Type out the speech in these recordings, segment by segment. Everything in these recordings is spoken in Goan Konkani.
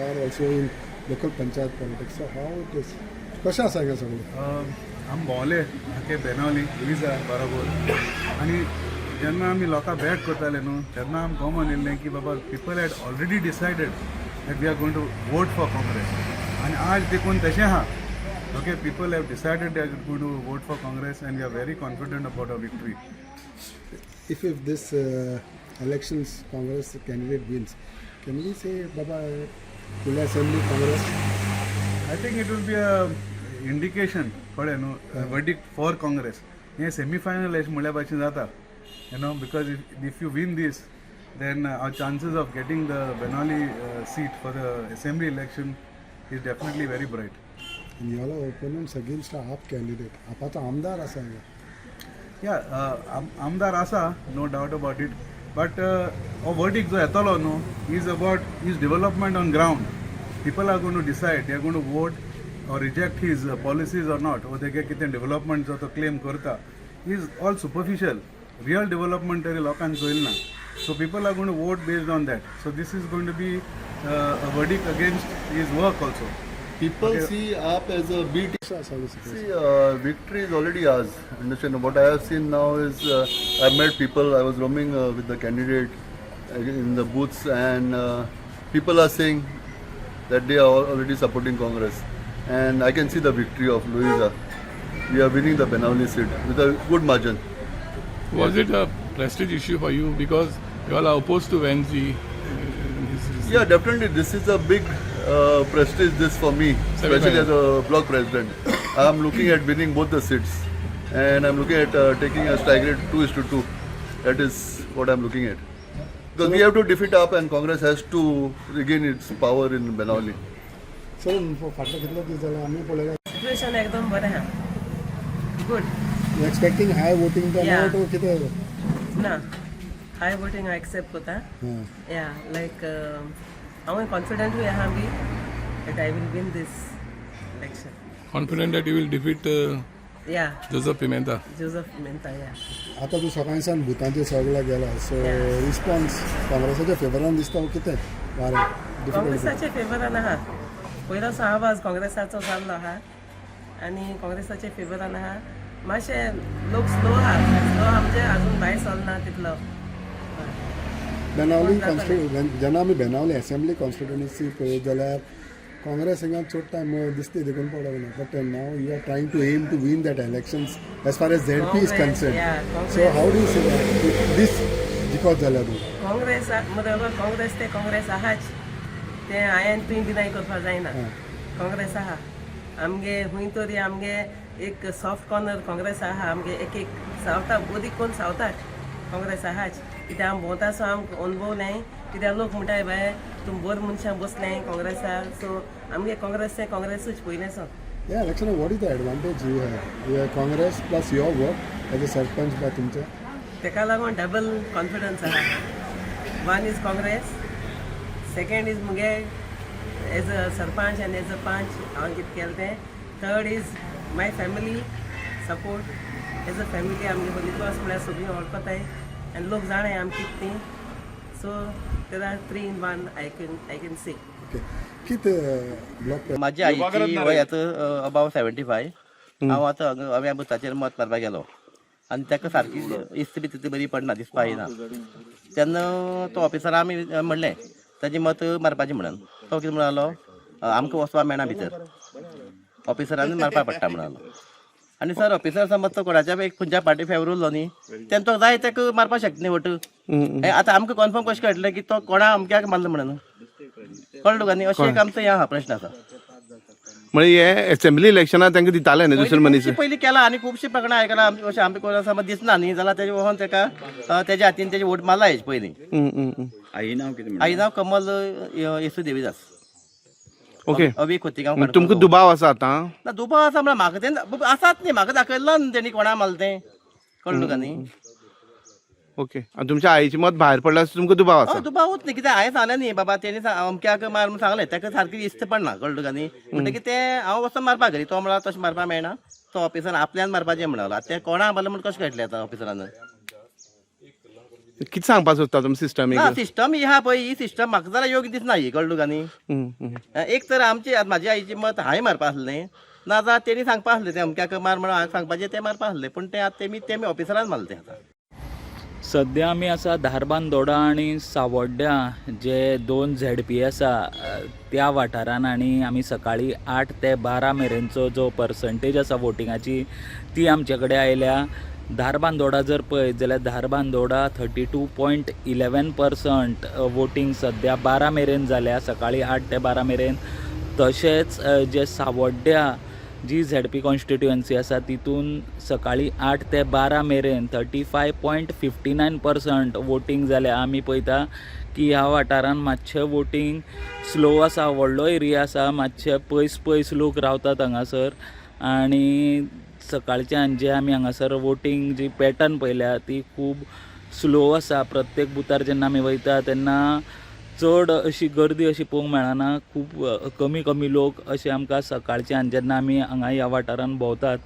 Are also in local panchayat politics, so how it is, कशें आसा हांगा सगळें? आमी भोंवले आख्खे बेनावली लुईजा बरोबर आनी जेन्ना आमी लोकां भेट करताले न्हू, तेन्ना आमकां कॉमन येयल्लें की बाबा, people had already decided that we are going to vote for Congress. आनी आज देखून तशें आहा. Okay, people have decided they are going to vote for Congress and we are very confident about our victory. If this elections Congress candidate wins, can we say, Baba, full assembly Congress? I think it will be a indication, कळ्ळें न्हू, वर्डिक्ट फॉर काँग्रेस. हें सेमीफायनल अशें म्हणल्या भाशेन जाता because if you win this, then our chances of getting the Benaulim seat for the assembly election is definitely very bright. And you all are opponents against a AAP candidate. आपाचो आमदार आसा हांगा. या, आमदार आसा, no doubt about it, but हो वर्डिक्ट जो येतलो न्हू is about his development on ground. People are going to decide, they are going to vote or reject his policies or not. वो तेगे कितें डेव्हलपमेंट जो तो क्लेम करता is all superficial. Real development तरी लोकांक चोयल ना, so people are going to vote based on that. So this is going to be a verdict against his work also. People see AAP as a B team. कशें आसा situation? See, victory is already ours. Understand? What I have seen now is I've met people. I was roaming with the candidate in the booths, and people are saying that they are already supporting Congress. And I can see the victory of Luisa. We are winning the Benaulim seat with a good margin. Was it a prestige issue for you because you all are opposed to Venzi? Yeah, definitely. This is a big prestige this for me, especially as a block president. I'm looking at winning both the seats, and I'm looking at taking a strike rate 2:2. That is what I'm looking at. Because we have to defeat AAP, and Congress has to regain its power in Benaulim. Sir, फाटले कितले दीस जाले आमी पळयला. सिच्युएशन एकदम बरें आहा, good. Expecting high voting Yeah. Turnout कितें? ना, हाय वोटींग हांव एक्सेप्ट करता. हां. या, लायक हांव कॉन्फिडंटूय आहा बी that I will win this election. Confident that you will defeat या. Joseph Pimenta. Joseph Pimenta, या. आतां तूं सकाळी सावन बुथांचेर सगळ्या गेला, सो Yeah. रिस्पॉन्स काँग्रेसाच्या फेवरान दिसता कितें वारें डिफिकल्ट? काँग्रेसाचे फेवरान आहा. पयलोसो आवाज काँग्रेसाचो जाल्लो आहा आनी काँग्रेसाचे फेवरान आहा. मातशें लोक स्लो आहा, स्लो आहा म्हणजे अजून भायर सरना तितलो, हय. बेनावली कॉन्स्टिट्यु जेन्ना आमी बेनावली असेंब्ली कॉन्स्टिट्युएन्सी पळयत जाल्यार काँग्रेस हिंगा चड टायम दिसता देखून पडोंक ना, but now you are trying to aim to win that elections as far as ZP is Congress, concern. Yeah, so how do see this जिखत जाल्यार तूं? काँग्रेस बरोबर, काँग्रेस ते काँग्रेस आहाच ते. हांवें तुवें डिनाय करपाक जायना, काँग्रेस आहा आमगे. खूंय तरी आमगे एक सॉफ्ट कॉर्नर काँग्रेस आहा आमगे. एक एक सावता ओदीक कोण सावताक काँग्रेस आहाच, कित्याक आमी भोंवता सो आमकां अनुभव नाय. कित्याक लोक म्हणटाय, बाय, तुमी बरें मनशां बसलें काँग्रेसाक. सो आमगे काँग्रेस तें काँग्रेसूच पयलेंसो. ह्या इलेक्शनाक what is the advantage you have? You have Congress plus your work as a sarpanch बा तुमचें. तेका लागून डबल कॉन्फिडन्स आहा. One is Congress, second is मुगे एज अ सरपंच आनी एज अ पंच हांवें कितें केलें तें, third is my family support. As a family आमगे होली क्रॉस म्हळ्यार सगळीं वळखताय आनी लोक जाणाय आमी कितें तीं. So there are three in one, I can say. Okay, कितें ब्लॉक माझ्या आईची वय आतां अबाव 75. हांव आतां हांगा हांवें बुथाचेर मत मारपाक गेलो आनी ताका सारकी इस्त बी तितली बरी पडना, दिसपा येना. तेन्ना तो ऑफिसरा आमी म्हणलें ताजें मत मारपाचें म्हणून. तो कितें म्हणालो, आमकां वचपाक मेळना भितर, ऑफिसरान मारपाक पडटा म्हणालो. आनी सर, ऑफिसर समज तो कोणाच्या एक खंयच्या पार्टी फेवर उरलो न्ही, तेन्ना तो जाय ताका मारपाक शकता न्ही वोट. हें आतां आमकां कन्फर्म कशें कळटलें की तो कोणा अमक्याक मारलो म्हणून? कळ्ळें तुका न्ही? अशें एक आमचो हें आहा, प्रश्न आसा. म्हणजे हे असेंब्ली इलेक्शनाक तांकां दिताले न्ही दुसरे मनीस? खुबशीं पयलीं केला आनी खुबशीं प्रकरणां आयकलां आमी. अशें आमकां कोण समज दिसना न्ही जाल्यार तेजे वचोन तेका तेज्या हातीन तेजे वोट मारला हेजे पयलीं. हम्म, हम्म, हम्म. आई नांव कमल येसू देवीदास. ओके. अवी खोतीगांव. तुमकां दुबाव आसा आतां? ना, दुबाव आसा म्हळ्यार म्हाका तें आसात न्ही, म्हाका दाखयल्लो न्ही तेणी कोणा मारलें तें. कळ्ळें तुका न्ही? ओके, आनी तुमच्या आईचें मत भायर पडल्यार तुमकां दुबाव आसा? हय, दुबावूच न्ही, कित्याक हांवें सांगलें न्ही बाबा, तेणी अमक्याक मार म्हूण सांगलें, ताका सारकें इश्ट पडना. कळ्ळें तुका न्ही? म्हणटकीर तें हांव वचोन मारपाक घरी, तो म्हळ्यार तशें मारपाक मेळना, तो ऑफिसर आपल्यान मारपाचें म्हणलो. आतां तें कोणा मारलें म्हूण कशें कळटलें आतां ऑफिसरान? कितें सांगपाक सोदता तुमी सिस्टमीक? ना, सिस्टम ही आहा पळय, ही सिस्टम म्हाका जाल्यार योग्य दिसना ही, कळ्ळें तुका न्ही? एक तर आमची आतां म्हाजी आईचें मत हांवें मारपा आसलें, ना जाल्यार तेणी सांगपा आसलें, तें अमक्याक मार म्हणून हांवें सांगपाचें, तें मारपा आसलें, पूण तें आतां तेमी ऑफिसरान मारलें तें आतां. सद्या आमी आसा धारबांदोडा आनी सावड्ड्यां जे दोन झेडपी आसा त्या वाठारान आनी आमी सकाळी 8 ते 12 मेरेनचो जो पर्संटेज आसा वोटिंगाची ती आमचे कडेन आयल्या. धारबांदोडा जर पळयत जाल्यार धारबांदोडा 32.11% voting सद्या 12 मेरेन जाल्या, सकाळी 8 ते 12 मेरेन. तशेंच जे सावड्ड्या जी झेडपी कॉन्स्टिट्युएन्सी आसा तितून सकाळी 8 ते 12 मेरेन 35.59% voting जाल्या. आमी पळयता की ह्या वाठारान मातशें वोटींग स्लो आसा. व्हडलो एरिया आसा, मातशे पयस पयस लोक रावतात हांगासर आनी सकाळच्यान जे आमी हांगासर वोटींग जी पॅटर्न पळयल्या ती खूब स्लो आसा. प्रत्येक बुथार जेन्ना आमी वयता तेन्ना चड अशी गर्दी अशी पळोवंक मेळना. खूब कमी कमी लोक अशे आमकां सकाळच्यान जेन्ना आमी हांगा ह्या वाठारान भोंवतात.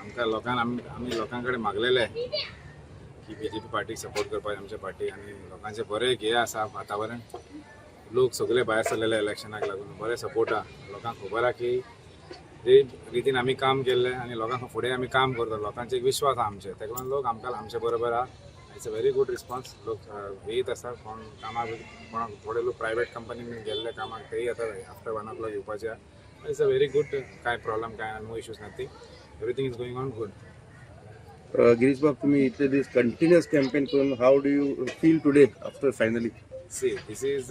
आमकां लोकांक आमी लोकां कडेन मागलेले की बीजेपी पार्टीक सपोर्ट करपाक आमच्या पार्टी आनी लोकांचें बरें हें आसा वातावरण. लोक सगळे भायर सरलेले इलेक्शनाक लागून, बरें सपोर्ट आहा. लोकांक खबर आहा की जे रितीन आमी काम केल्लें आनी लोकांक फुडें आमी काम करता, लोकांचे एक विश्वास आहा आमचेर, तेका लागून लोक आमकां आमचे बरोबर आहा. It's a very good response. लोक येयत आसा. कोण कामाक, कोणाक थोडे लोक प्रायवेट कंपनीन गेल्ले कामाक, तेय आतां आफ्टर 1 ओ क्लॉक येवपाचे आहा. It's a very good. कांय प्रॉब्लम कांय, no issues, nothing. Everything is going on good. Girish बाब, तुम्ही इतले दीस कंटिन्युअस कॅम्पेन करून, how do you feel today after finally? See, this is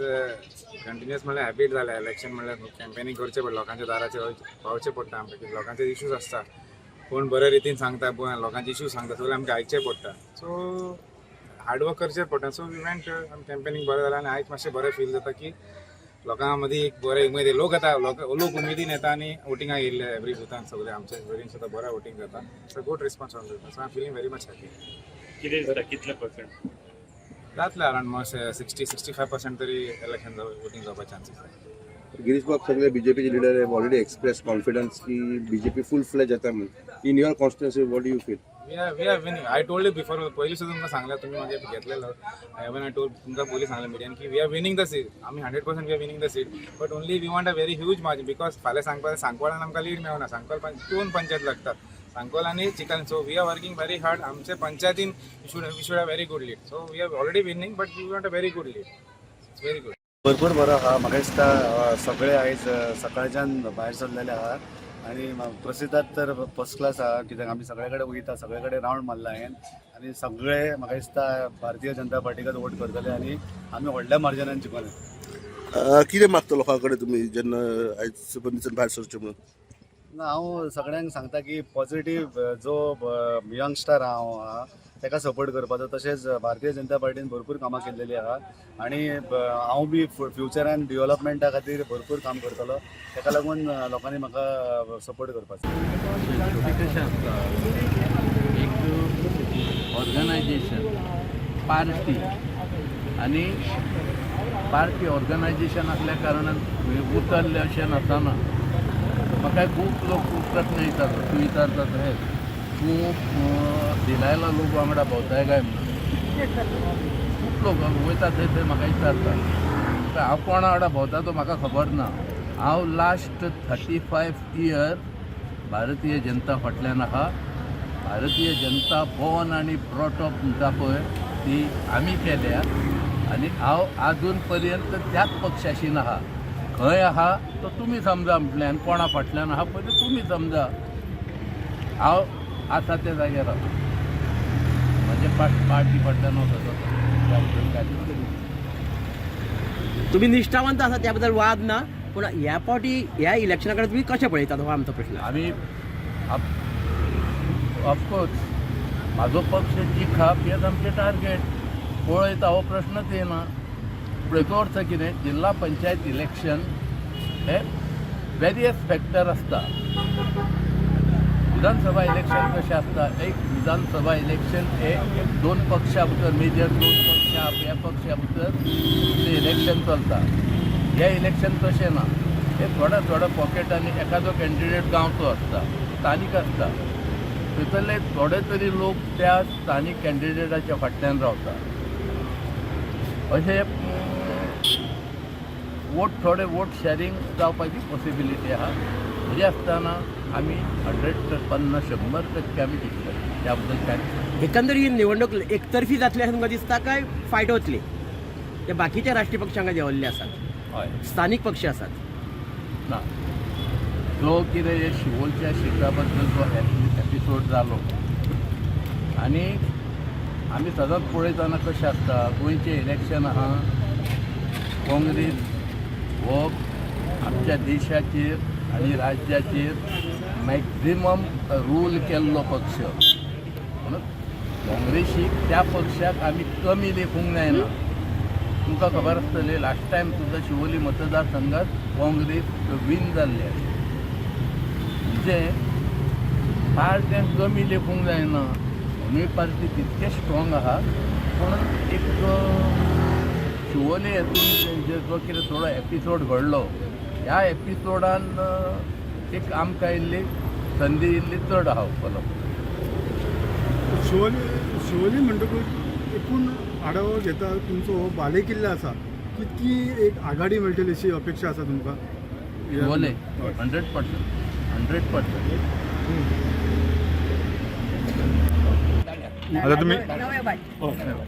continuous म्हणल्यार हॅबीट जाल्या. इलेक्शन म्हणल्यार कॅम्पेनिंग करचें पडटा, लोकांच्या दाराचेर पावचें पडटा आमकां, कित्याक लोकांचे इश्यूज आसता. कोण बरे रितीन सांगता, कोण लोकांचे इश्यूज सांगता, सगळें आमकां आयकचें पडटा. सो हार्डवर्क करचें पडटा. सो we went campaigning बरें जालें आनी आयज मातशें बरें फील जाता की लोकां मदीं एक बरें उमेद, लोक येता, लोक लोक उमेदीन येता आनी वोटिंगाक येयल्ले. एवरी बुथान सगळे आमच्या वरीन सुद्दां बरें वोटींग जाता. So good response on. So I feeling very much happy. कितें दिसता, कितले पर्संट? जातले अरावंड 60-65% तरी इलेक्शन वोटींग जावपाचे चान्सीस आसा. गिरीश बाब, सगळे बीजेपीचे leader have already express confidence की बीजेपी फुल फ्लॅज येता म्हणून. In your constituency, what do you feel? We are winning. I told you before. पयलीं सुद्दां तुमकां सांगलें, तुमी मागीर घेतलेलो. इवन I told तुमकां पयलीं सांगलें मिडियान की we are winning the seat. आमी 100% we are winning the seat, but only we want a very huge margin, because फाल्यां सांगपाक सांकवाळान आमकां लीड मेळना. सांकवाळ दोन पंचायत लागतात, सांकवाल आनी चिकान. So we are working very hard. आमचे पंचायतीन we should have very good lead. So we are already winning, but we want a very good lead. It's very good. भरपूर बरो आहा. म्हाका दिसता सगळे आयज सकाळच्यान भायर सरलेले आहा आनी प्रसिद्धात तर फर्स्ट क्लास आहा, कित्याक आमी सगळे कडेन वयता, सगळे कडेन रावंड मारला हांवें आनी सगळे म्हाका दिसता भारतीय जनता पार्टीकच वोट करतले आनी आमी व्हडल्या मार्जिनान जिखले. कितें मागता लोकां कडेन तुमी जेन्ना आयज पयलींच्यान भायर सरचें म्हणून? ना, हांव सगळ्यांक सांगता की पॉझिटीव जो यंगस्टर हांव आहा ताका सपोर्ट करपाचो. तशेंच भारतीय जनता पार्टीन भरपूर कामां केल्लेली आहा आनी हांव बी फ्युचरान डिवलपमेंटा खातीर भरपूर काम करतलो. ताका लागून लोकांनी म्हाका सपोर्ट करपाचो. शेवटी कशें आसता, एक ऑर्गनायजेशन पार्टी आनी पार्टी ऑर्गनायजेशन आसल्या कारणान उतरलें अशें नासना. म्हाका खूब लोक खूब प्रश्न विचारतात, तूं विचारता तशेंच, तूं दिलायला लोक वांगडा भोंवताय काय म्हणून. खूब लोक वयता थंय थंय म्हाका विचारता. हांव कोणा वांगडा भोंवता तो म्हाका खबर ना. हांव लास्ट 35 इयर भारतीय जनता फाटल्यान आहा. भारतीय जनता बॉर्न आनी ब्रॉटअप म्हणटा पळय ती आमी केल्या आनी हांव आजून पर्यंत त्याच पक्षाशीन आहा. खंय आहा तो तुमी समजा म्हटलें आनी कोणा फाटल्यान आहा पळय ते तुमी समजा. हांव आसा त्या जाग्यार आसा. म्हजे पार्टी फाटल्यान हांव सदांच आसा. त्या बद्दल कांयच ना. तुम्ही निश्ठावंत आसा त्या बद्दल वाद ना, पूण ह्या फावटी ह्या इलेक्शना कडेन तुमी कशें पळयतात हो आमचो प्रश्न. आमी ऑफकोर्स म्हाजो पक्ष जिखप हेच आमचें टार्गेट. पळयता हो प्रश्नच येना. पूण हेचो अर्थ कितें, जिल्हा पंचायत इलेक्शन हे वेरियस फॅक्टर आसता. विधानसभा इलेक्शन कशें आसता, एक विधानसभा इलेक्शन हे दोन पक्षा भितर, मेजर दोन पक्षा, ह्या पक्षा भितर ते इलेक्शन चलता. हे इलेक्शन तशें ना. हे थोड्या थोड्या पॉकेटांनी एखादो कॅन्डिडेट गांवचो आसता, स्थानीक आसता, थंयसरले थोडे तरी लोक त्या स्थानीक कॅन्डिडेटाच्या फाटल्यान रावता. अशें वोट थोडे वोट शॅरिंग जावपाची पॉसिबिलिटी आहा. तरी आसतना आमी 100 50 100% आमी जिखतले, त्या बद्दल कांय एकंदर ही निवडणूक एकतर्फी जातली अशें तुमकां दिसता काय फायट वतली? ते बाकीचे राष्ट्रीय पक्ष हांगा देंवल्ले आसात, स्थानीक पक्ष आसात. ना, जो कितें हे शिवोलच्या शिटा बद्दल जो एपिसोड जालो आनी आमी सदांच पळयतना कशें आसता, गोंयचें इलेक्शन आहा, काँग्रेस हो आमच्या देशाचेर आनी राज्याचेर मॅक्झिमम रूल केल्लो पक्ष. म्हणून काँग्रेसीक, त्या पक्षाक आमी कमी लेखूंक जायना. तुमकां खबर आसतलें, लास्ट टायम सुद्दां शिवोली मतदारसंघात काँग्रेस वीन जाल्ले. म्हणजे पार्ट्यांक कमी लेखूंक जायना. दोनूय पार्टी तितके स्ट्रॉंग आहा, पूण एक शिवोले हेतून जो कितें थोडो एपिसोड घडलो, ह्या एपिसोडान एक आमकां इल्ली संदी इल्ली चड आहा उपलब्ध. शिवोली, शिवोली म्हणटकूच एकूण आढावो घेता, तुमचो हो बाले किल्लो आसा, कितकी एक आघाडी मेळटली अशी अपेक्षा आसा तुमकां? शिवोले 100%, 100%. आता तुम्ही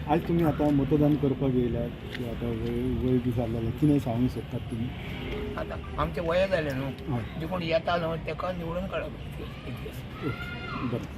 आज तुमी आतां मतदान करपाक येयल्यात की आतां वय वय बी जाल्लें, कितें सांगूंक सोदतात तुमी? आतां आमचें वय जालें न्हू. जे कोण येता न्हू तेका निवडून काडप एक दीस. बरें.